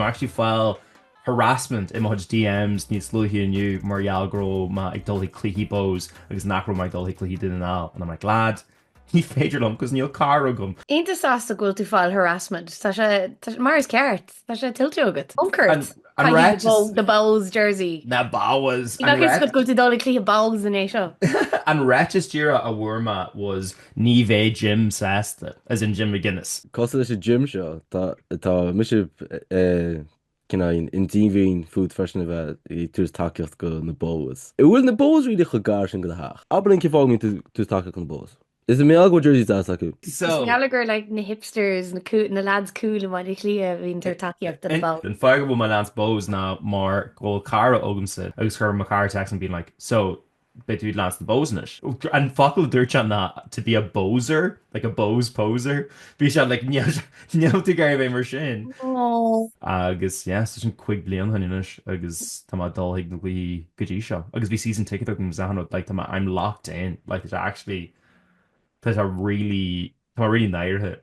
mé actually fáil harassment i mo chuid DMs níos luaithe inniu mar gheall go raibh mé ag dul chuig cluichí Bohs agus nach raibh mé ag dul chuig cluichí Dún na nGall and I'm like lad ní féidir liom cos níl carr agam. Iontach sásta go bhfuil tú fáil harassment. Tá sé, tá sé, mar is ceart, tá sé tuillte agat. Ioncart. An Caithfidh ráiteas. the Bo- the Bohs jersey. Na Bohs. Ní bheadh fhios agat go bhfuil tú dul ag cluiche Bohs inné seo. An ráiteas díreach a bhfuair mé was ní bheidh Jim sásta, as in Jim McGuinness. Cosúil leis an Jim seo, tá, tá mise eh, cineál i ndíomhaoin fút freisin a bheith ag tabhairt tacaíocht go na Bohs. An bhfuil na Bohs really chomh gar sin go do theach? Abair linn cén fáth go mbíonn tú ag tabhairt tacaíocht go na Bohs. Is i mbeag go bhfuil jerseys deas acu. Is mar gheall gur like na hipsters, na coo, na lads cool i mBaile Átha Cliath a bhíonn ag tabhairt tacaíocht do na Bohs. An fáth go bhfuil mé ag leanstan Bohs ná mar go bhfuil cara agamsa agus chuir mo chara text and being like so beidh tú ag leanstan Bohs anois. An focal a dúirt sé ná to be a Bohser, like a Bohs poser. Bhí sé like níl níl tú ag iarraidh a bheith mar sin. Agus yeah, so sin 5 bliana ó shin anois agus tá mé ag dul chuig na cluichí go dtí seo. Agus bhí season ticket agam agus achan rud, like tá mé, I'm locked in, like tá sé actually, tá sé really, tá mé really náirithe.